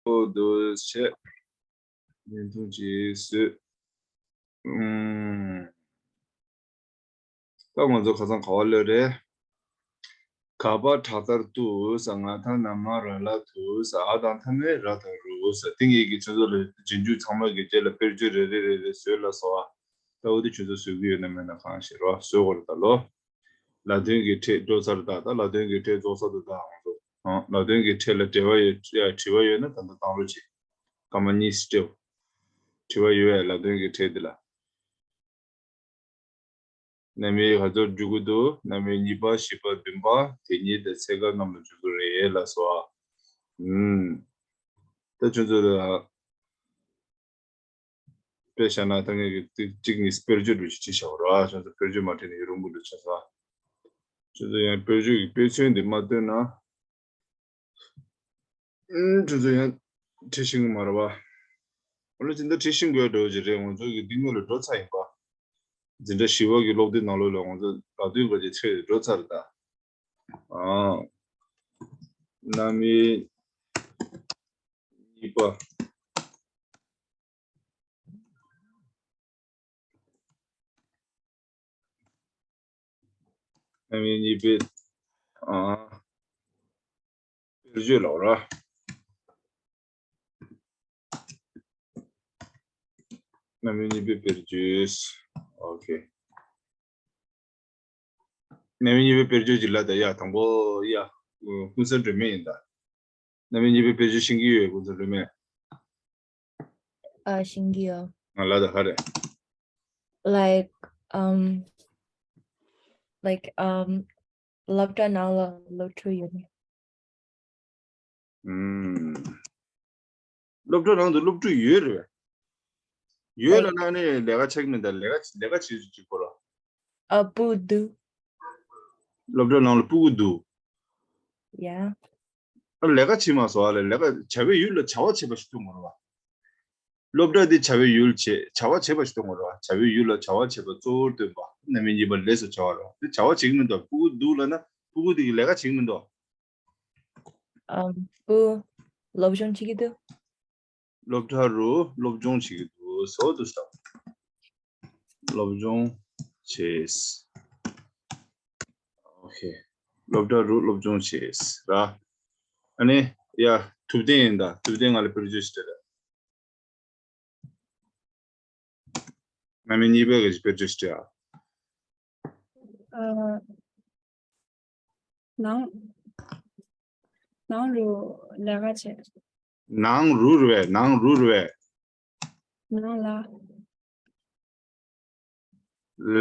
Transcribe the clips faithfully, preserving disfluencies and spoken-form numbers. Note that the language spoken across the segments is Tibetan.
འདུག་བྱས། བརྙན་ཐུང་ཅིག་བཟོས། ཨུམ། ད་ང་ཚོ་ཁ་སང་ག་བ་ལོས་རེད། ག་པ་དྲག་ལྟར་དུ་ས། ང་ད་ན་མ་ར་ལ་དུ་ས། འ་དང་མཐའ་མེད་ར་དང་རུ་ས། དེ་གཉིས་ཀྱི་ཚོད་ཚོད་ལ་རྗེས་འཇུག་ཚང་མ་གི་རྗེས་ལ་དཔེར་བརྗོད་རེ་རེ་རེ་རེ་བཟོས་ལ་སོ། ད་འོ་དེ་ཁྱོད་ཚོ་བཟོ་གི་ཡོད་ན་མེད་ན་གང་ཤེས་རོགས་བཟོ་དགོས་རེད་ད་ལོ། ལ་དོན་གྱི་ཕྲད་འགྲོ་ཚར་ད། ད་ལ་དོན་གྱི་ཕྲད་རྫོགས་ས་དུ་ད་ང་ཚོ། ཨང་། ལ་དོན་གྱི་ཕྲད་ལ་འབྲེལ་བ་ཡོད་ཡ་དྲི་བ་ཡོད་ན་ད་ལྟ་བཏང་རོགས་བྱེད། སྐར་མ་གཉིས་སྤྲད། དྲི་བ་ཡོད་ཡ་ལ་དོན་གྱི་ཕྲད་འདི་ལ། རྣམ་དབྱེ་ག་ཚོད་འཇུག་གི་འདུག་རྣམ་དབྱེ་གཉིས་པ་བཞི་པ་བདུན་པ་དེ་གཉིས་དེ་ཚེ་སྐར་རྣམས་ལ་འཇུག་གི་རེད་ལ་སོ། ཨུམ། ད་ཁྱོད་ཚོ་ལ་དཔེ་བཞག་ན་ད་ངས་ཀྱི་གཅིག་གཉིས་དཔེར་བརྗོད་འདྲ་ཞིག་བྲིས་བཞག་ར། ཁྱོད་ཚོ་དཔེར་བརྗོད་མ་བྲིས་ན་ཡི་རང་བུ་འདྲ་ཆགས་ས། ཁྱོད་ཚོ་ཡང་དཔེར་བརྗོད་ཀྱི་དཔེ་མཚོན་འདི་མ་བཏོན་ན། ཨུམ། ཁྱོད་ཚོ་ཡང་བྲིས་ཤེས་ཀྱི་མ་རེད་པ། འོ་ལ་འཛིན་གྲྭ་བྲིས་ཤེས་དགོས་འགྲོ་གི་རེད། ང་ཚོ་གི་འདི་སྔོན་ལ་འགྲོ་ཚར་ཡིན་པ། འཛིན་གྲྭ་བཞི་པ་གི་སློབ་དེབ་ནང་ལོགས་ལ་ང་ཚོ་ལ་དུས་ག་ཅིག་ཚེ་འགྲོ་ཚར་ད། ཨ། རྣམ་དབྱེ་གཉིས་པ། རྣམ་དབྱེ་གཉིས་པའི། ཨ། དཔེར་བརྗོད་ལབ་ར། རྣམ་དབྱེ་གཉིས་པའི་དཔེར་བརྗོད། ཨོ་ཁེ། རྣམ་དབྱེ་གཉིས་པའི་དཔེར་བརྗོད་ཅིག་ལ་ད་ཡ་དང་པོ་ཡ། ཀུན་གསལ་སྒྲོན་མེ་ཡིན་ད། རྣམ་དབྱེ་གཉིས་པའི་དཔེར་བརྗོད་ཤེས་ཀྱི་ཡོད། ཀུན་གསལ་སྒྲོན་མེ། ཨ། ཤེས་ཀྱི་ཡོད། ང་ལ་ད་ག་རེད། Like, um, like, um, སློབ་གྲྭ་ནང་ལ་སློབ་ཕྲུག་ཡོད་ནི། ཨུམ། སློབ་གྲྭ་ནང་དུ་སློབ་ཕྲུག་ཡོད་རེད། ཡོད་ལ་ནང་ནས་ལས་ཀ་བྱེད་ཀྱི་མིན་ད། ལས་ཀ་ལས་ཀ་བྱེད་ཅིག་གོ་ར། ཨ། སྤུ་གུ་འདུག་སློབ་གྲྭ་ནང་ལ་སྤུ་གུ་འདུག་ཡ། ཨ། ལས་ཀ་བྱེད་མ་སོང་ཨ་ལས་ལས་ཀ་བྱ་བའི་ཡུལ་ལ་བྱ་བ་བྱེད་པ་ཞིག་མཐོང་གོ་ར་བ། སློབ་གྲྭ་འདི་བྱ་བའི་ཡུལ་བྱེད་བྱ་བ་བྱེད་པ་ཞིག་མཐོང་གོ་ར་བ། བྱ་བའི་ཡུལ་ལ་བྱ་བ་བྱེད་པ་གཙོ་བོར་སྟོན་པ། རྣམ་དབྱེ་གཉིས་པ་ལས་སུ་བྱ་བ་ར་བ། འདི་བྱ་བ་བྱེད་ཀྱི་མི་འདུག་སྤུ་གུ་འདུག་ལབ་ན་སྤུ་གུ་འདི་གི་ལས་ཀ་བྱེད་ཀྱི་མི་འདུག་ཨམ། སྤུ་གུ་སློབ་སྦྱོང་བྱེད་ཀྱི་འདུག་སློབ་གྲྭ་རུ་སློབ་སྦྱོང་བྱེད་ཀྱི་འདུག་སོ་འདུག་ས། སློབ་སྦྱོང་བྱེད། ཨོ་ཁེ། སློབ་གྲྭ་རུ་སློབ་སྦྱོང་བྱེད་ར། ཨ་ནི་ཡ་ཐུབ་བསྟན་ཡིན་ད། ཐུབ་བསྟན་ང་ལ་དཔེར་བརྗོད་ཞིག་སྤྲད་ད། རྣམ་དབྱེ་གཉིས་པའི་གི་དཔེར་བརྗོད་ཞིག་སྤྲད་ཨ། ཨ། ནང་། ནང་རུ་ལས་ཀ་བྱེད། ནང་རུ་རུ་བས། ནང་རུ་རུ་བས། ནང་ལ།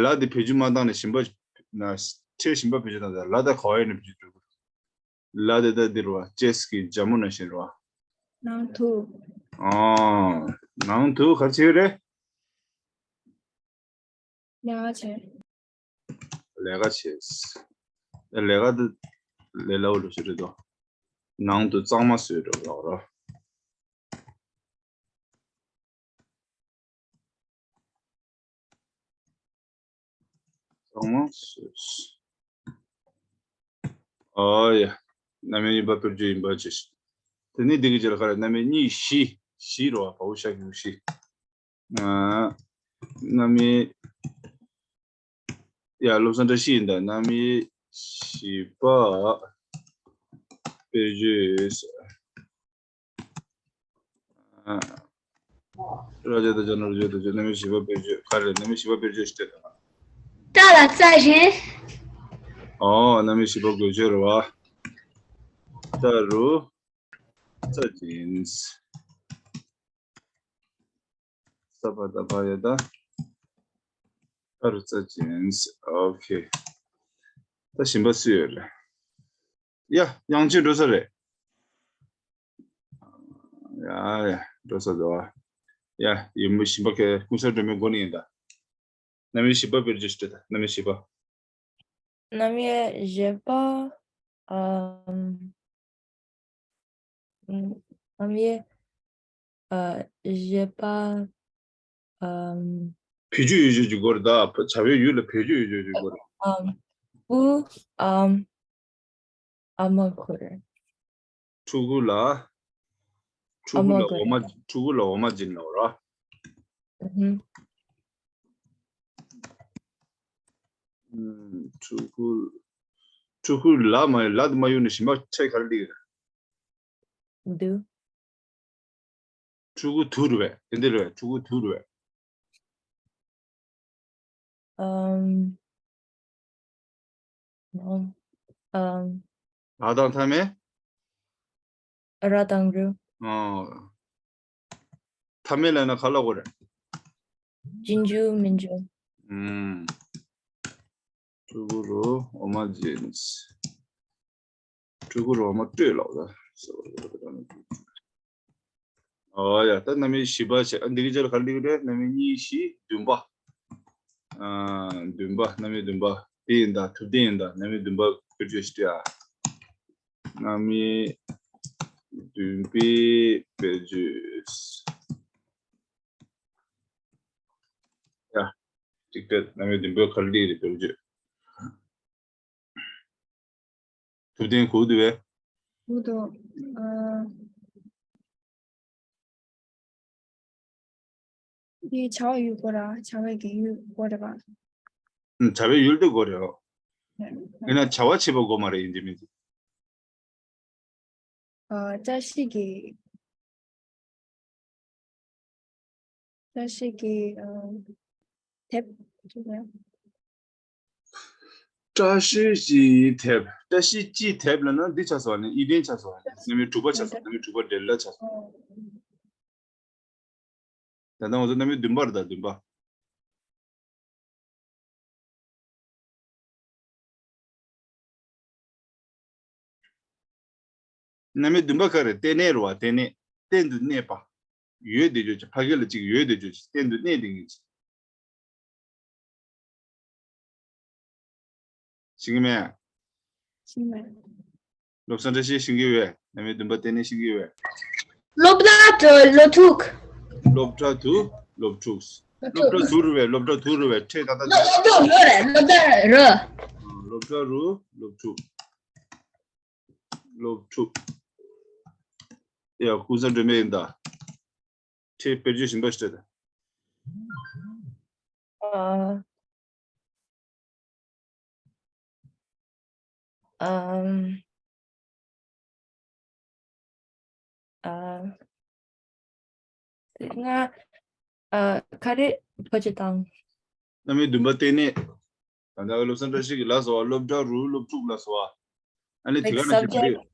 ལ་དེ་བེད་སྤྱོད་མ་བཏང་ནས་གཞན་པ་ན་ཕྲད་གཞན་པ་བེད་སྤྱོད་བཏང་ད་ལ་དེ་ག་བ་ཡིན་ན་བེད་སྤྱོད་འགྲོ་གི་རེད། ལ་དེ་ད་འདི་རུ་བ་ཅེས་ཀྱི་ལྗང་མོ་ནང་བཞིན་རུ་བ། ནང་དུ། ཨ། ནང་དུ་ག་རེ་བྱེད་ཀྱི་རེད། ལས་ཀ་བྱེད། ལས་ཀ་བྱེད། ལས་ཀ་དེ་ལས་སླ་བོ་ལོ་ཞིག་རེད་དོ། ནང་དུ་གཙང་མ་བཟོས་འགྲོ་ལོག་རོ། གཙང་མ་བཟོས། ཨོ་ཡ། རྣམ་དབྱེ་གཉིས་པ་དཔེར་བརྗོད་ཡིན་པ་བྱས། དེ་ནས་འདི་གི་རྗེས་ལ་ག་རེ། རྣམ་དབྱེ་གཉིས་བཞི། བཞི་རོ། བ་བོ་ཤ་གི་བཞི། ཨ། རྣམ་དབྱེ། ཡ། བློ་བཟང་བཀྲ་ཤིས་ཡིན་ད། རྣམ་དབྱེ་བཞི་པ་དཔེར་བརྗོད། ཨ། ར་ཇ་ད་ཇ་ན་རུ་ཇོ་ད་ཇོ། རྣམ་དབྱེ་བཞི་པ་དཔེར་བརྗོད། ག་རེ། རྣམ་དབྱེ་བཞི་པ་དཔེར་བརྗོད་ཞིག་སྤྲད་དང་། སྐྲ་ལ་རྩ་བཞིན། ཨོ། རྣམ་དབྱེ་བཞི་པ་དགོས་ཆོད་རེད་བ། སྐྲ་རུ་རྩ་བཞིན། ས་པ་ད་བ་ཡ་ད། ཨ་རུ་རྩ་ཅན། ཨོ་ཁེ། ད་གཞན་པ་སུ་ཡོད་རེད། ཡ། དབྱངས་ཅན་འགྲོ་ས་རེད། ཡ་ཡ། འགྲོ་ས་འདུག་ཨ། ཡ། ཡུམ་བུ་གཞན་པ་ཁེ་ཀུན་གསལ་སྒྲོན་མེའི་སྒོ་ནས་ཡིན་ད། རྣམ་དབྱེ་བཞི་པ་དཔེར་བརྗོད་ཞིག་སྤྲད་ད། རྣམ་དབྱེ་བཞི་པ། རྣམ་དབྱེ་བཞི་པ། ཨམ། ཨམ། རྣམ་དབྱེ། ཨ། བཞི་པ། ཨམ། བེད་སྤྱོད་ཡོད་ཆོག་ཅིག་དགོས་རེད་ད། བྱ་བའི་ཡུལ་ལ་བེད་སྤྱོད་ཡོད་ཆོག་ཅིག་དགོས་རེད། ཨམ། སྤུ། ཨམ། ཨ་མ་ཁུར། ཕྲུ་གུ་ལ། ཕྲུ་གུ་ལ་འོ་མ། ཕྲུ་གུ་ལ་འོ་མ་སྦྱིན་ལབ་ར། ཨུ་ཧུམ། ཕྲུ་གུ། ཕྲུ་གུ་ལ་མ་ལ་དུ་མ་ཡོང་ནས་གཞན་པ་ཁྲལ་ག་རེ་སླེབས་ཀྱི་རེད། འདུག་ཕྲུ་གུ་དུ་རུ་བས། དེ་འདི་རུ་བས། ཕྲུ་གུ་དུ་རུ་བས། ཨམ། ཨམ། ཨམ། ཨ་དང་མཐའ་མེད། ར་དང་རུ། ཨོ། མཐའ་མེད་ལབ་ན་ག་ལབ་དགོས་རེད། ཅིན་ཇུ་མིན་ཇུ། ཨུམ། ཕྲུ་གུ་རུ་འོ་མ་སྦྱིན། ཕྲུ་གུ་རུ་འོ་མ་སྤྲོད་ལབ་ད། ཨོ་ཡ། ད་རྣམ་དབྱེ་བཞི་པ་བྱས། ཨ། འདི་གི་རྗེས་ལ་ག་རེ་འདུག་རེད། རྣམ་དབྱེ་གཉིས་བཞི་བདུན་པ། ཨ། བདུན་པ། རྣམ་དབྱེ་བདུན་པ་དེ་ཡིན་ད། ཐུབ་བསྟན་ཡིན་ད། རྣམ་དབྱེ་བདུན་པ་བེད་སྤྱོད་ཞིག་སྤྲད་ཨ། རྣམ་དབྱེ་བདུན་པའི་བེད་སྤྱོད། ཡ། གཅིག་སྤྲད། རྣམ་དབྱེ་བདུན་པའི་ག་རེ་འདུག་རེད། བེད་སྤྱོད། ཐུབ་བསྟན་གོ་འདུག་པས། གོ་འདུག་ཨ། འདི་བྱ་བ་ཡུལ་དགོས་ར། བྱ་བའི་གི་ཡུལ་དགོས་རེད་པ། ཨུམ། བྱ་བའི་ཡུལ་དེ་དགོས་རེད་རོ། ཡིན་ན་བྱ་བ་བྱེད་པ་དགོས་མ་རེད། ཡིན་གཅིག་མིན་གཅིག་ཨ། བཀྲ་ཤིས་ཀྱི། བཀྲ་ཤིས་ཀྱི། ཨ། དེབ། བཀྲ་ཤིས་ཀྱི་དེབ། བཀྲ་ཤིས་ཀྱི་དེབ་ལབ་ན་འདི་ཆགས་སོང་ནི། ཨི་ལྡན་ཆགས་སོང་ནི། རྣམ་དབྱེ་དྲུག་པ་ཆགས་སོང་། རྣམ་དབྱེ་དྲུག་པ་འབྲེལ་ལ་ཆགས་སོང་། ཨོ། ད་ལྟ་ང་ཚོ་རྣམ་དབྱེ་བདུན་པ་རེད་ད། བདུན་པ། རྣམ་དབྱེ་བདུན་པ་ག་རེ། རྟེན་གནས་རེད་པ། རྟེན་གནས། གཏན་དུ་གནས་པ། ཡོད་བསྡད་རྒྱུ་ཅིག་ཕ་གི་ལ་ཅིག་ཡོད་བསྡད་རྒྱུ་ཅིག་གཏན་དུ་གནས་བསྡད་མཁན་ཅིག་ཤེས་ཀྱི་མེད། ཤེས་མེད། བློ་བཟང་བཀྲ་ཤིས་ཤེས་ཀྱི་ཡོད། རྣམ་དབྱེ་བདུན་པ་རྟེན་གནས་ཤེས་ཀྱི་ཡོད། སློབ་གྲྭ་དུ་སློབ་ཕྲུག་སློབ་གྲྭ་དུ་སློབ་ཕྲུག་སློབ་གྲྭ་དུ་རུ་བས། སློབ་གྲྭ་དུ་རུ་བས། ཕྲད་ད་ལྟ་སློབ་སློབ་གྲྭ་རུ་རེད། སློབ་གྲྭ་རུ་རེད། སློབ་གྲྭ་རུ་སློབ་ཕྲུག་སློབ་ཕྲུག་ཡ། ཀུན་བཟང་སྒྲོལ་མ་ཡིན་ད། ཁྲིད་དཔེར་བརྗོད་གཞན་པ་ཞིག་སྤྲད་དང་། ཨ། ཨམ། ཨ། ང་། ཨ། ག་རེ་བོད་ཀྱི་དང་། རྣམ་དབྱེ་བདུན་པ་རྟེན་གནས། ད་ལྟ་བློ་བཟང་བཀྲ་ཤིས་ཀྱིས་ལབ་སོང་བ། སློབ་གྲྭ་རུ་སློབ་ཕྲུག་ལབ་སོང་བ། ཨ་ནི་དེ་like ག་ནང་བཞིན་ག་རེ། subject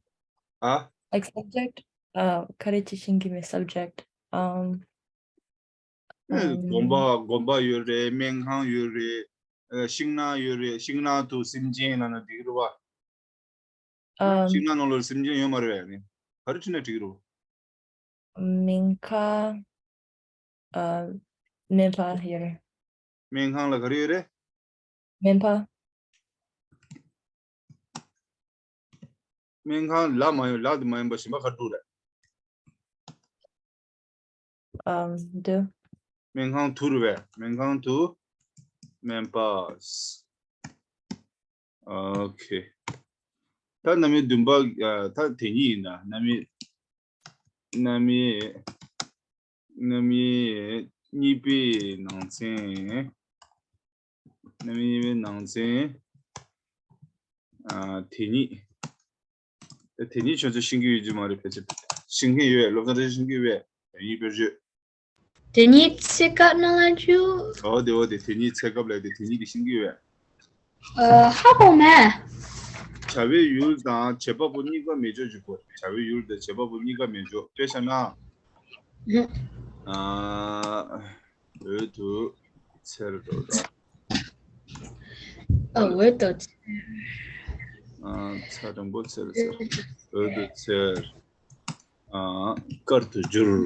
ཨ། Like subject ཨ། ག་རེ་ཅིག་ཤེས་ཀྱི་མེད། Subject ཨམ། ཨེ། ཨམ། དགོན་པ། དགོན་པ་ཡོད་རེད། སྨན་ཁང་ཡོད་རེད། ཨ། ཤིང་ནགས་ཡོད་རེད། ཤིང་ནགས་དུ་སེམས་ཅན་ལབ་ན་འགྲིག་གི་རེད་པ། ཨམ། ཤིང་ནགས་ནང་ལོགས་སེམས་ཅན་ཡོད་མ་རེད་པས། ཨ་ནི་ག་རེ་བྲིས་ན་འགྲིག་གི་རེད་པ། སྨན་ཁང་། ཨ། སྨན་པ་ཡོད་རེད། སྨན་ཁང་ལ་ག་རེ་ཡོད་རེད། སྨན་པ། སྨན་ཁང་ལ་མ་ཡོང་། ལ་དེ་མ་ཡིན་པ་གཞན་པ་ག་རེ་འདུག་རེད། ཨམ། དུ། སྨན་ཁང་དུ་རུ་བས། སྨན་ཁང་དུ་སྨན་པ། ཨོ་ཁེ། ད་རྣམ་དབྱེ་བདུན་པ། ཨ། ད་དེ་ཉིད་ཡིན་ན། རྣམ་དབྱེ། རྣམ་དབྱེ། རྣམ་དབྱེ་གཉིས་པའི་ནང་ཚན། རྣམ་དབྱེ་གཉིས་པའི་ནང་ཚན། ཨ། དེ་ཉིད། དེ་ཉིད་ཁྱོད་ཚོ་ཤེས་ཀྱི་ཡོད་ཀྱི་མ་རེད། ཕལ་ཆེར་ཤེས་མཁན་ཡོད། བློ་བཟང་བཀྲ་ཤིས་ཤེས་ཀྱི་ཡོད་པས། དེ་ཉིད་བེད་སྤྱོད། དེ་ཉིད་ཚེ་སྐབས་ནང་ལ་འཇུག་ཨོ་དེ། ཨོ་དེ། དེ་ཉིད་ཚེ་སྐབས་ལ་དེ། དེ་ཉིད་དེ་ཤེས་ཀྱི་ཡོད་པས། ཨ། ཧ་གོ་མེད། བྱ་བའི་ཡུལ་དང་བྱེད་པ་པོ་གཉིས་ཀ་མེད་ཕྱོགས་ཅིག་དགོས། བྱ་བའི་ཡུལ་དང་བྱེད་པ་པོ་གཉིས་ཀ་མེད་ཕྱོགས། དཔེ་བཞག་ན། ཨ། འོད་དུ་འཚེར་འགྲོ་འདྲ། ཨ། འོད་དུ་འཚེར། ཨ། ཚ་དྲང་པོ་འཚེར་འཚེར། འོད་དུ་འཚེར། ཨ། དཀར་དུ་འགྱུར།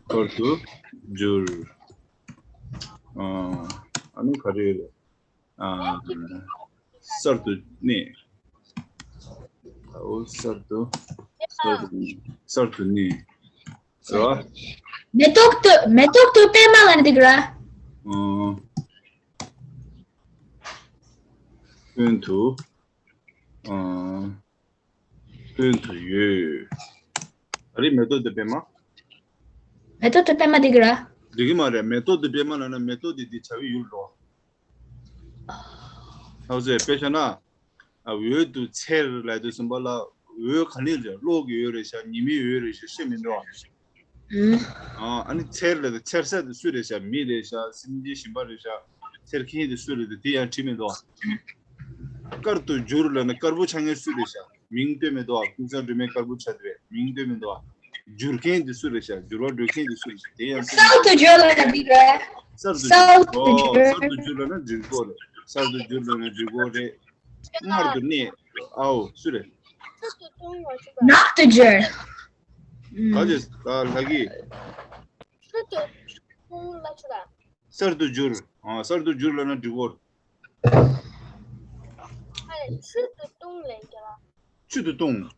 དཀར་དུ་འགྱུར། ཨ། ཨ་ནི་ག་རེ་རེད། ཨ། གསར་དུ་གནས། ཨོ། གསར་དུ། གསར་དུ། གསར་དུ་གནས། རེད་བ། མེ་ཏོག་དུ། མེ་ཏོག་དུ་པད་མ་ལ་འདུག་ར། ཨ། སྔོན་དུ། ཨ། སྔོན་དུ་ཡོད། ད་རེས་མེ་ཏོག་ཏུ་པད་མ། མེ་ཏོག་ཏུ་པད་མ་འགྲིག་གི་རེད། འགྲིག་གི་མ་རེད། མེ་ཏོག་ཏུ་པད་མ་ལབ་ན་མེ་ཏོག་དེ་དེ་བྱ་བའི་ཡུལ་འགྲོ། ཧ་གོ་སོང་། དཔེ་བཞག་ན། ཨ། འོད་དུ་འཚེར་ལབ་དུས་ཙམ་པ་ལ། འོད་ག་ནས་རེད། གློག་གི་འོད་རེད་ཤག་ཉི་མའི་འོད་རེད་ཤག་ཤེས་མི་འདུག་ཨ། ཨ་ནི་འཚེར་ལབ་དུས་འཚེར་ས་དེ་སུ་རེད་ཤག་མི་རེད་ཤག་སེམས་ཅན་གཞན་པ་རེད་ཤག་འཚེར་མཁན་དེ་སུ་རེད། དེ་ཡང་བྲིས་མི་འདུག་ཨ། དཀར་དུ་འགྱུར་ལབ་ན་དཀར་པོ་ཆགས་མཁན་སུ་རེད་ཤག་མིང་བཏོན་མི་འདུག་ཨ། ཀུན་བཟང་སྒྲོལ་མའི་དཀར་པོ་ཆགས་དེ་མིང་བཏོན་མི་འདུག་ཨ། འགྱུར་མཁན་དེ་སུ་རེད་ཤག་འགྱུར་བ་འགྲོ་མཁན་དེ་སུ་རེད་ཤག་དེ་ཡང་བཏོན་མི་འདུག་གསར་དུ་འགྱུར་ལབ་ན་འགྲིག་རེད། གསར་དུ་གསར་དུ་འགྱུར། འགྱུར་ཨོ། གསར་དུ་འགྱུར་ལབ་ན་འགྲིག་གོ་རེད། གསར་དུ་འགྱུར་ལབ་ན་འགྲིག་གོ་རེད། སྔར་དུ་གནས། ཨའོ་སུ་རེད། ནག་ཏུ་འགྱུར། ག་ཅེས་ད་ལྷ་གི། གསར་དུ་འགྱུར། ཨ། གསར་དུ་འགྱུར་ལབ་ན་འགྲིག་གོ། ཆུ་དུ་བཏུང་ལབ་ཀྱང་། ཆུ་དུ་བཏུང་།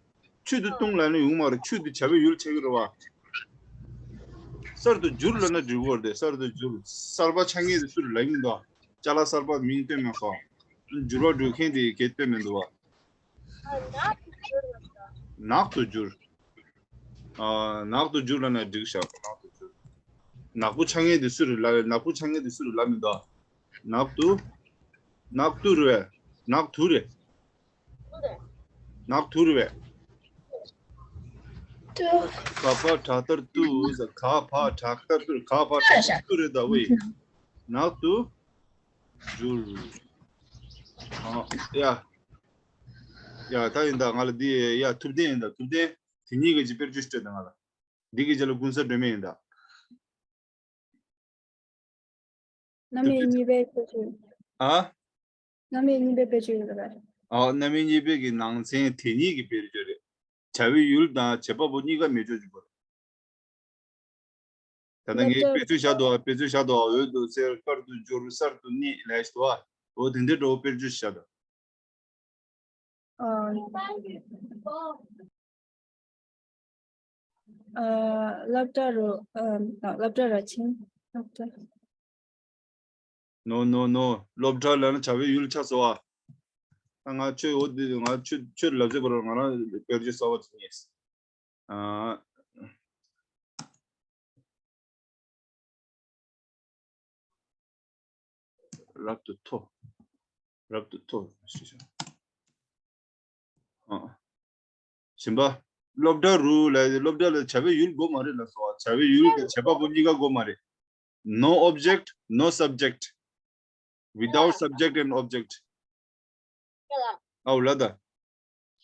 ཆུ་དུ་བཏུང་ལབ་ན་ཡོང་མ་རེད། ཆུ་དེ་བྱ་བའི་ཡུལ་ཆགས་ཀྱི་རེད་བ། གསར་དུ་འགྱུར་ལབ་ན་འགྲིག་གོ་རེད། གསར་དུ་འགྱུར། གསར་པ་ཆགས་མཁན་དེ་སུ་རེད་ལབ་ཀྱི་མི་འདུག་ཅ་ལག་གསར་པ་མིང་བཏོན་མེད་སོ། འགྱུར་བ་འགྲོ་མཁན་དེ་གས་བཏོན་མི་འདུག་བ། ནག་ཏུ་འགྱུར། ཨ། ནག་ཏུ་འགྱུར་ལབ་ན་འགྲིག་ཤག་ནག་ཏུ་འགྱུར། ནག་པོ་ཆགས་མཁན་དེ་སུ་རེད་ལབ། ནག་པོ་ཆགས་མཁན་དེ་སུ་རེད་ལབ་མི་འདུག་ནག་ཏུ། ནག་ཏུ་རེད་པས། ནག་ཏུ་རེད། ནག་ཏུ་རེད་པས། ག་ཕ་དྲག་ཏར་ཏུ། ག་ཕ་དྲག་ཏར་ཏུ། ག་ཕ་དྲག་ཏར་ཏུ་རེད་ད་ཝེ། ནག་ཏུ་འགྱུར། ཨ། ཡ། ཡ། ད་ཡིན་ད་ང་ལ་འདི་ཡ་ཐུབ་བསྟན་ཡིན་ད། ཐུབ་བསྟན་དེ་གཉིས་ཀྱི་ཅི་དཔེར་བརྗོད་སྤྲད་ད་ང་ལ། འདི་གི་རྗེས་ལ་ཀུན་བཟང་སྒྲོལ་མ་ཡིན་ད། རྣམ་དབྱེ་གཉིས་པའི་དཔེར་བརྗོད། ཨ། རྣམ་དབྱེ་གཉིས་པའི་དཔེར་བརྗོད་ཡོད་པ་རེད། ཨ། རྣམ་དབྱེ་གཉིས་པའི་གི་ནང་ཚན་དེ་གཉིས་ཀྱི་དཔེར་བརྗོད་རེད། བྱ་བའི་ཡུལ་དང་བྱེད་པ་པོ་གཉིས་ཀ་མེད་ཆོག་ཅིག་པ་རེད། ད་ལྟ་ངས་དཔེ་མཚོན་བཞག་འདུག་དཔེ་མཚོན་བཞག་འདུག་འོད་དུ་འཚེར། དཀར་དུ་འགྱུར། གསར་དུ་གནས་ལབ་ཞིག་འདུག་འོ་དེ་འདྲའི་འགྲོ་བོ་དཔེར་བརྗོད་བཞག་འདུག་ཨ། ཨ། སློབ་གྲྭ་རུ། ཨ། སློབ་གྲྭ་ར་ཆེན། སློབ་གྲྭ། ནོ་ནོ་ནོ། སློབ་གྲྭ་ལབ་ན་བྱ་བའི་ཡུལ་ཆགས་སོང་བ། ད་ང་ཁྱོད་འོ་དེ་ང་ཁྱོད་ཁྱོད་ལབ་ཟེར་བ་ར་ང་རང་དཔེར་བརྗོད་གསར་བ་ཅིག་རྙེད། ཨ། རབ་ཏུ་མཐོ། རབ་ཏུ་མཐོ་ཞེས་བྱ། ཨ། གཞན་པ། སློབ་གྲྭ་རུ་ལབ་ཡ་དེ་སློབ་གྲྭ་ལ་བྱ་བའི་ཡུལ་དགོས་མ་རེད་ལབ་སོང་བ། བྱ་བའི་ཡུལ་དང་བྱེད་པ་པོ་གཉིས་ཀ་དགོས་མ་རེད། No object, no subject. Without subject and object. ཨའོ་ལ་ད།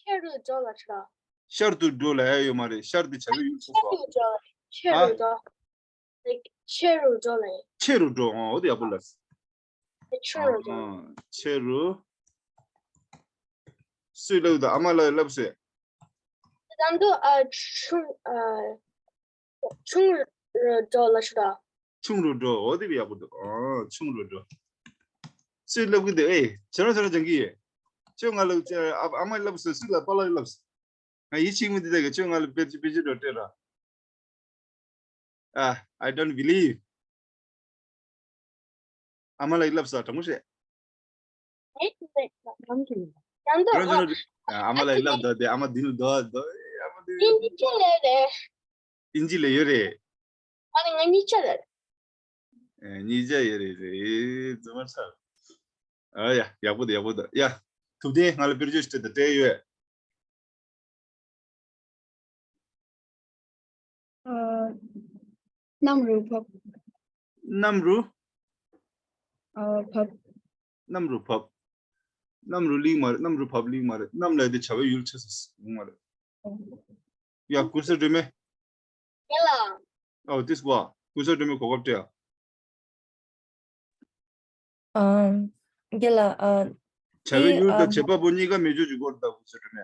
ཤར་དུ་འགྲོ་ལ་ཤར། ཤར་དུ་འགྲོ་ལ་ཡ་ཡོད་མ་རེད། ཤར་དུ་བྱ་བའི་ཡུལ་ཆགས་སོང་བ། ཤར་དུ་འགྲོ། ཤར་དུ་འགྲོ། ལ་ཡ། ཆེ་རུ་འགྲོ་ལ་ཡ། ཆེ་རུ་འགྲོ། ཨོ་དེ་ཡག་པོ་ལ། ཆེ་རུ་འགྲོ། ཨ། ཆེ་རུ། སུས་ལབ་དང་ཨ་མ་ལགས་ལབ་སོང་། ད་དུང་ཨ་ཆུང་ཨ་ཆུང་རུ་འགྲོ་ལ་ཤར་དུ། ཆུང་རུ་འགྲོ། འོ་དེ་བས་ཡག་པོ་འདུག་ཨ་ཆུང་རུ་འགྲོ། སུས་ལབ་གི་འདུག་ཨེ་ཁྱེད་རང་ཁྱེད་རང་སྦྱང་གི་ཡོད། ཁྱོད་ང་ལ་ཨ་ཨ་མ་ལབ་སོང་། སུས་ལབ་པ་ལགས་ལབ་སོང་། ང་ཡིད་ཆེས་མི་འདི་དག་གི་ཁྱོད་ང་ལ་དཔེ་ཆ་དཔེ་ཆ་འགྲོ་སྤྲད་ར། ཨ། I don't believe. ཨ་མ་ལགས་ལབ་ས་དྲང་མོ་བཤད། ཨེ་ཙི་ཙི་ལམ་གྱི་ཡང་དུ་ཨ་ཨ་མ་ལགས་ལབ་ད་དེ་ཨ་མ་འདི་ནི་དོ་དོ་ཨ་མ་འདི་ནི་ཨིན་ཇི་ལས་རེད། ཨིན་ཇི་ལས་ཡོད་རེད། ཨ་ནི་ང་གཉིས་ཆ་རེད། ཨེ་གཉིས་ཆ་ཡོད་རེད་རེད་རྫུན་མ་ཚར། ཨ་ཡ་ཡག་པོ་འདུག་ཡག་པོ་འདུག་ཡ། ཐུབ་བསྟན་ང་ལ་དཔེར་བརྗོད་ཞིག་སྤྲད་དང་སྤྲད་ཡོད། ཨ། གནམ་རུ་བབས། གནམ་རུ། ཨ། བབས། གནམ་རུ་བབས། གནམ་རུ་ལིང་མ་རེད། གནམ་རུ་བབས་ལིང་མ་རེད། གནམ་ལ་དེ་བྱ་བའི་ཡུལ་ཆགས་སོང་ཡོང་མ་རེད། ཡ་ཀུན་བཟང་སྒྲོལ་མ། ཡ་ལ། ཨོ་ཏིས་བ། ཀུན་བཟང་སྒྲོལ་མ་གོ་སྐབས་སྤྲད་ཨ། ཨམ། རྒན་ལགས། ཨ། བྱ་བའི་ཡུལ་དང་བྱེད་པ་པོ་གཉིས་ཀ་མེད་ཆོག་ཅིག་སྐོར་དང་ཀུན་བཟང་སྒྲོལ་མ།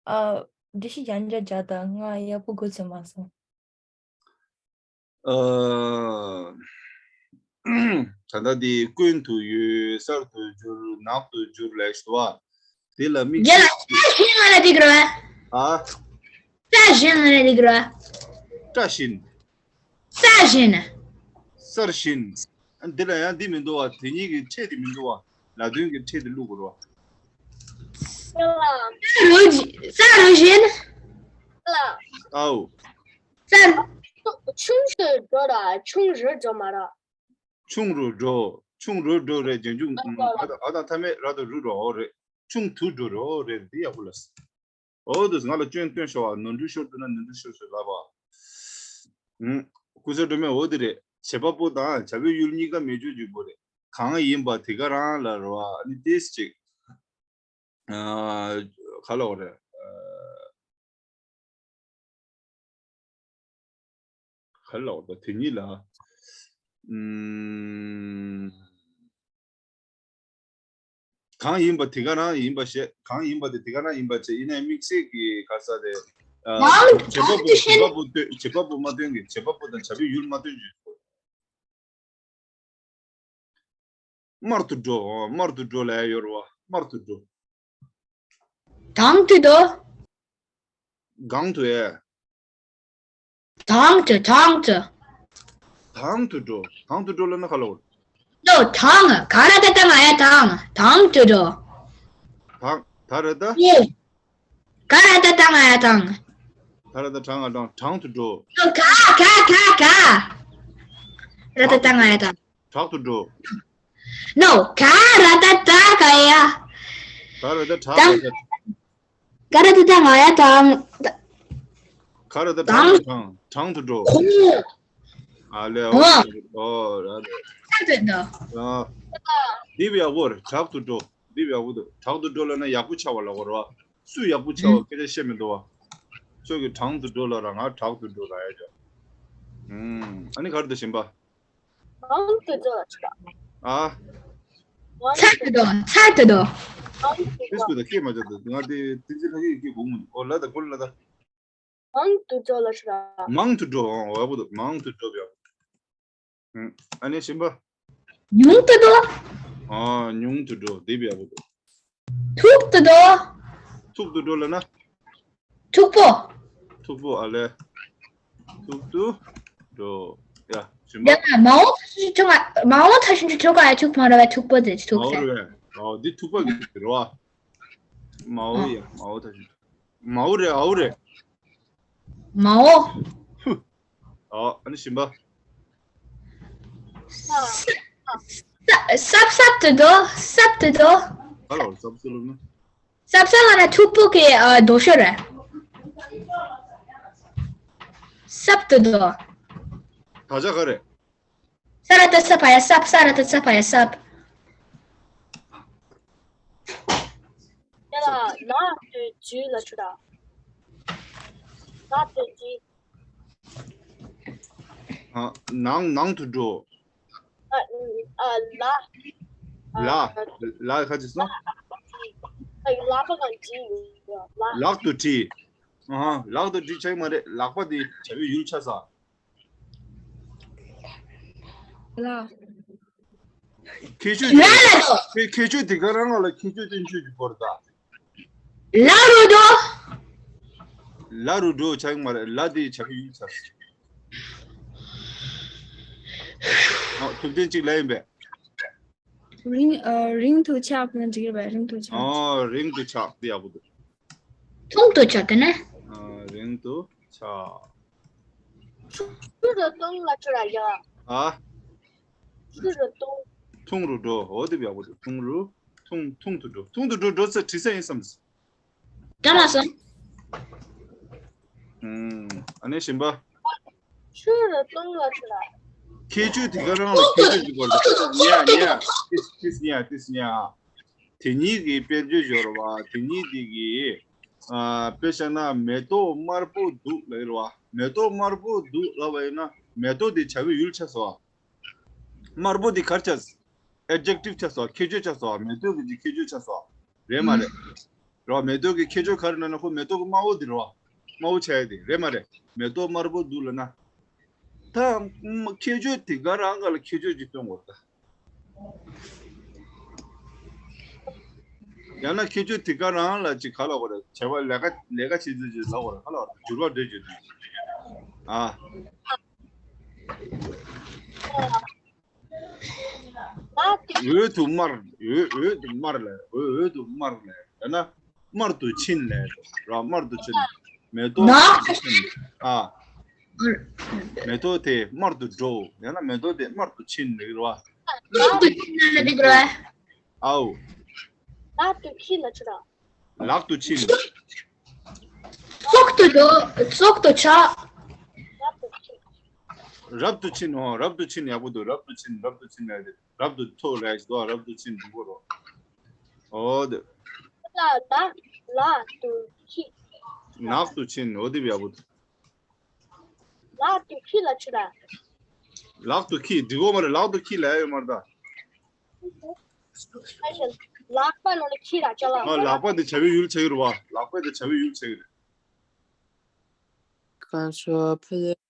ཨ། འགྲེལ་བཤད་ཡང་བསྐྱར་རྒྱག་དང་། ང་ཡག་པོ་གོ་ཚོད་མ་སོང་། ཨ། ད་ལྟ་འདི་ཀུན་ཏུ་ཡོད། གསར་དུ་འགྱུར། ནག་ཏུ་འགྱུར་ལབ་ཞུ་བ། དེ་ལ་དམིགས་རྒན་ལགས། བཀྲ་ཤིས་ལབ་ན་འགྲིག་གི་རེད། ཨ། བཀྲ་ཤིས་ལབ་ན་འགྲིག་གི་རེད། བཀྲ་ཤིས། གསར་བཞེངས། གསར་བཞེངས། ཨ། འདི་ལ་ཡང་འདི་མི་འདུག་བ། དེ་གཉིས་ཀྱི་ཕྲད་དེ་མི་འདུག་བ། ལ་དོན་གྱི་ཕྲད་དེ་བླུག་དགོས་རེད་བ། གསར་རུ་གསར་རུ་བཞེངས། ཨའོ། ས། ཆུང་དུ་འགྲོ་ར་ཆུང་རུ་འགྲོ་མ་ར། ཆུང་རུ་འགྲོ། ཆུང་རུ་འགྲོ་རེད། རྗེས་འཇུག་ཨ་ད་ཨ་དང་མཐའ་མེད་ར་དང་རུ་རོ་རེད། ཆུང་དུ་འགྲོ་རོ་རེད། འདི་ཡག་པོ་ལ། འོ་དུ་ང་ལ་སྐྱོན་སྟོན་ཤོག་ཨ། ནོར་འཁྲུལ་ཤོར་འདུག་ན་ནོར་འཁྲུལ་ཤོར་ཤོག་ལབ་པ། ཧུམ། སྐུ་ཚེ་སྒྲོལ་མས། འོ་དེ་རེད། བྱེད་པ་པོ་དང་བྱ་བའི་ཡུལ་གཉིས་ཀ་མེད་ཆོག་ཅིག་པོ་རེད། གང་ཡིན་པ་དེ་ག་རང་ལ་རོ་ཨ་ནི་ཏེས་ཅིག་ཨ། ག་ལ་འོ་རེད། ག་ལ་འོ་ད་དེ་གཉིས་ལ། ཨུམ། གང་ཡིན་པ་དེ་ག་རང་ཡིན་པ་བཤད། གང་ཡིན་པ་དེ་དེ་ག་རང་ཡིན་པ་བྱས། ཡིན་ནའི་དམིགས་བསལ་གྱི་ག་ས་རེད། ཨ། མང་བྱེད་པ་པོ་བྱེད་པ་པོ་སྟོན། བྱེད་པ་པོ་མ་སྟོན་གི། བྱེད་པ་པོ་དང་བྱ་བའི་ཡུལ་མ་སྟོན་གི། དམར་དུ་འགྲོ། དམར་དུ་འགྲོ་ལབ་ཡ་ཡོད་རེད་བ། དམར་དུ་འགྲོ། དང་དུ་འགྲོ། གང་དུ་ཨེ། དང་དུ། དང་དུ། དང་དུ་འགྲོ། དང་དུ་འགྲོ་ལབ་ན་ག་ལ་འོ། ནོ། དང་། ག་ར་བཏགས་ཏ་ང་ཡ་དང་། དང་དུ་འགྲོ། དང་། ད་ར་བཏགས། ཡེ། ག་ར་བཏགས་ཏ་ང་ཡ་དང་། ད་ར་བཏགས་དྲ་ང་དྲང་། དྲང་དུ་འགྲོ། ག་ག་ག་ག་ར་བཏགས་ཏ་ང་ཡ་དང་། དྲག་ཏུ་འགྲོ། ནོ། ག་ར་བཏགས་གྲ་ག་ཡ། ག་ར་བཏགས་གྲ་ག་ཡ། ག་ར་བཏགས་གྲ་ང་ཡ་དང་། ག་ར་བཏགས་གྲ་ང་དྲང་། དྲང་དུ་འགྲོ། ཨ་ལེ། ཨོ། ཨོ་ར་ལེ། ཨ། འདི་བས་ཡག་པོ་རེད། དྲག་ཏུ་འགྲོ། འདི་བས་ཡག་པོ་འདུག་དྲག་ཏུ་འགྲོ་ལབ་ན་ཡག་པོ་ཆགས་པ་ལབ་དགོས་རེད་བ། སུས་ཡག་པོ་ཆགས་པ་སྐད་ཆ་བཤད་མི་འདུག་བ། ཁྱོད་ཀྱིས་དྲང་དུ་འགྲོ་ལབ་ར་ང་དྲག་ཏུ་འགྲོ་ལབ་ཡ་ཅོ། ཨུམ། ཨ་ནི་ག་རེ་འདུག་གཞན་པ། མང་དུ་འགྲོ་ལ་ཆུ་ར། ཨ། མང་ཚར་དུ་འགྲོ། ཚར་དུ་འགྲོ། མང་དུ་ཏིས་འགྲོ། ཀུ་ད་སྐད་མ་བརྗོད་དུ་ང་དེ་ཏིན་ཙི་ལྷ་ཡིག་སྐད་གོ་མི་འདུག་ཨོ་ལ་ད་གོ་ལ་ད། མང་དུ་འགྲོ་ལ་ཆུ་ར། མང་དུ་འགྲོ། ཨོ་ཡག་པོ་འདུག་མང་དུ་འགྲོ་བ་ཡག་པོ་འདུག་ཨུམ། ཨ་ནི་གཞན་པ། ཉུང་དུ་འགྲོ། ཨ། ཉུང་དུ་འགྲོ། དེ་བས་ཡག་པོ་འདུག་མཐུག་ཏུ་འགྲོ། མཐུག་ཏུ་འགྲོ་ལབ་ན། མཐུག་པོ། མཐུག་པོ། ཨ་ལེ། མཐུག་ཏུ་འགྲོ། ཡ། གཞན་པ། ཡང་ན་མའོ་ཐ་ཤིན་ཆོ་ག་མའོ་ཐ་ཤིན་ཆོ་ག་ཡ་མཐུག་མ་རེད་བས། མཐུག་པོ་དེ་མཐུག་མའོ་ཟེར། རེད་བས། ཨོ་འདི་མཐུག་པ་གི་རེད་བ། མའོ། ཨ། ཡ་མའོ་ཐ་ཤིན་ཆོ། མའོ་རེད། ཨའོ་རེད། མའོ། ཧུ། ཨོ་ཨ་ནི་གཞན་པ། ས། ས། སྲབ་སྲབ་ཏུ་འགྲོ། སྲབ་ཏུ་འགྲོ། ག་ལ་སྲབ་སྲབ་ལབ་ན། སྲབ་སྲབ་ལབ་ན་མཐུག་པོ་གི་ཨ་རྡོ་ཤོ་རེད། སྲབ་ཏུ་འགྲོ། ད་ཆ་ག་རེད། ས་ར་བཏགས་ས་ཕ་ཡ་སྲབ། ས་ར་བཏགས་ས་ཕ་ཡ་སྲབ། ཡ་ལ་ལ་དུ་ཇུ་ལ་ཆུ་ར། ལ་དུ་ཇུ། ཨ། ནང་ནང་དུ་འགྲོ། ཨ། ཨ། ལ། ལ། ལ་ཁ་ཅིག་སོང་། ལ་པ་གང་ཇི་ལ། ལག་ཏུ་བྲིས། ཨ། ལག་ཏུ་བྲིས་ཆགས་མ་རེད། ལག་པ་དེ་བྱ་བའི་ཡུལ་ཆགས་ས། ལ། ཁྱད་ཆོས་ལ་དེ་ལ་དོ། ཁྱད་ཁྱད་ཆོས་དེ་ག་རང་ལ་ཁྱད་ཆོས་སྟོན་ཆོས་ཀྱི་སྐོར་དང་། ལ་རུ་འགྲོ། ལ་རུ་འགྲོ་ཆགས་མ་རེད། ལ་དེ་བྱ་བའི་ཡུལ་ཆགས། ཨ། ཐུབ་བསྟན་གཅིག་ལ་ཡིན་པས། རིང་། ཨ། རིང་དུ་ཆགས་ན་འགྲིག་རེད་པས། རིང་དུ་ཆགས། ཨ། རིང་དུ་ཆགས་དེ་ཡག་པོ་འདུག་ཐུང་དུ་ཆགས་དེ་ནས། ཨ། རིང་དུ་ཆགས། ཆུ་རུ་ཐུང་ལ་ཆུ་ར་ཡ། ཨ། ཆུ་རུ་ཐུང་། ཐུང་རུ་འགྲོ། འོ་དེ་ཡག་པོ་འདུག་ཐུང་རུ། ཐུང་། ཐུང་དུ་འགྲོ། ཐུང་དུ་འགྲོ། འགྲོ་ཚེ་བྲིས་ས་ཡིན་བསམ། ད་མ་སོང་། ཨུམ། ཨ་ནི་གཞན་པ། ཆུ་རུ་ཐུང་ལ་ཆུ་ར། ཁྱད་ཆོས་དེ་ག་རང་ལ་ཁྱད་ཆོས་ཀྱི་སྐོར་ལ། ཉ་ཉ། ཏིས་ཏིས་ཉ། ཏིས་ཉ། དེ་གཉིས་ཀྱི་དཔེར་བརྗོད་སྦྱོར་བ། དེ་གཉིས་དེ་གི། ཨ། དཔེ་བཞག་ན་མེ་ཏོག་དམར་པོ་འདུག་ལབ་རེད་བ། མེ་ཏོག་དམར་པོ་འདུག་ལབ་པ་ཡིན་ན་མེ་ཏོག་དེ་བྱ་བའི་ཡུལ་ཆགས་སོ། དམར་པོ་དེ་ག་རེ་ཆགས། ཨེ་ཌི་ཇེག་ཊིབ་ཆགས་སོ། ཁྱད་ཆོས་ཆགས་སོ། མེ་ཏོག་གི་ཁྱད་ཆོས་ཆགས་སོ། རེད་མ་རེད། རེད་བ། མེ་ཏོག་གི་ཁྱད་ཆོས་ག་རེ་ལབ་ན་ཁོ་མེ་ཏོག་གི་དམར་པོ་དེ་རེད་བ། དམར་པོ་ཆགས་ཡ་དེ་རེད་མ་རེད། མེ་ཏོག་དམར་པོ་འདུག་ལབ་ན། ད་ཁྱད་ཆོས་དེ་ག་རང་ག་ལ་ཁྱད་ཆོས་ཅིག་སྟོན་དགོས་ད། ཡང་ན་ཁྱད་ཆོས་དེ་ག་རང་ལ་ཅིག་ག་ལབ་དགོས་རེད། བྱ་བ་ལས་ཀ་ལས་ཀ་བྱེད་ཚུལ་ཅིག་ལབ་དགོས་རེད། ག་ལབ་དགོས་རེད། འགྱུར་བ་འགྲོ་རྒྱུ་དེ། ཨ། འོད་དུ་དམར། འོད། འོད་དུ་དམར་ལས། འོད། འོད་དུ་དམར་ལས། ཡང་ན་དམར་དུ་ཕྱིན་ལས་ར། དམར་དུ་ཕྱིན། མེ་ཏོག་ནག་ཏུ་ཕྱིན། ཨ། མེ་ཏོག་དེ་དམར་དུ་འགྲོ། ཡང་ན་མེ་ཏོག་དེ་དམར་དུ་ཕྱིན་རེད་བ། ནག་ཏུ་ཕྱིན་ན་འགྲིག་རེད་བ། ཨའོ། ལག་ཏུ་ཁྱི་ལ་ཆུ་ར། ལག་ཏུ་ཕྱིན། བཙོག་ཏུ་འགྲོ། བཙོག་ཏུ་ཆགས། རབ་ཏུ་ཕྱིན། རབ་ཏུ་ཕྱིན། ཨོ། རབ་ཏུ་ཕྱིན། ཡག་པོ་འདུག་རབ་ཏུ་ཕྱིན། རབ་ཏུ་ཕྱིན་ལ་རེད། རབ་ཏུ་ཐོ་རེད་དོ། རབ་ཏུ་ཕྱིན་འགྲོ་གི་རོ། ཨོ་དེ། ལ་ལ་ལག་ཏུ་ཁྱི། ནག་ཏུ་ཕྱིན། ཨོ་དེ་ཡག་པོ་འདུག་ལག་ཏུ་ཁྱི་ལ་ཆུ་ར། ལག་ཏུ་ཁྱི་འགྲིག་གོ་མ་རེད། ལག་ཏུ་ཁྱི་ལ་ཡོད་མ་རེད་ད། ལག་པ་ནང་ལ་ཁྱི་ར་ཅ་ལག་ཨ། ལག་པ་དེ་བྱ་བའི་ཡུལ་ཆགས་ཀྱི་རེད་བ། ལག་པ་དེ་བྱ་བའི་ཡུལ་ཆགས་ཀྱི་རེད། གང་ཤོ་ཕུ་ལེ།